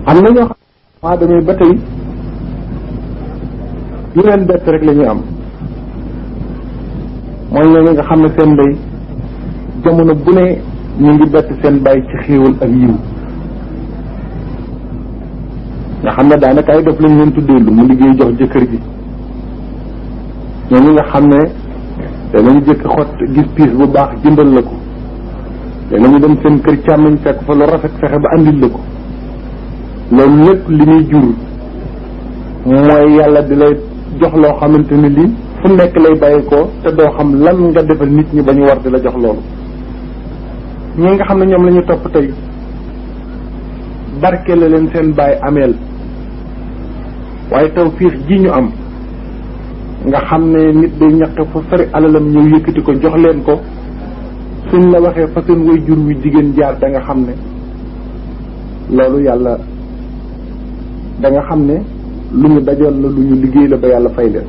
am na ñoo xam waa damay ba tey lu leen bett rek la ñuy am mooy ñooñu nga xam ne seen ndey jamono bu ne ñu ngi bett seen bàyyi ci xéewal ak yiw nga xam ne daanaka ay def lañ leen tuddee lu mu liggéey jox jëkkër ji ñooñu nga xam ne danañu jëkk xott gis piis bu baax jëndal la ko danañu dem seen kër càmmiñ fekk fa lu rafet fexe ba andil la ko loolu lépp li muy jur mooy yàlla di lay jox loo xamante ni lii fu nekk lay bàyyi ko te doo xam lan nga defal nit ñi ba ñu war di la jox loolu ñi nga xam ne ñoom la ñu topp tey barke la leen seen baay ameel waaye tawfiix ji ñu am nga xam ne nit day ñaq fa sori alalam ñëw yëkkati ko jox leen ko suñ la waxee fa seen way jur wi jigéen jaar da nga xam ne loolu yàlla da nga xam ne lu ñu dajoon la lu ñu liggéey la ba yàlla fay leen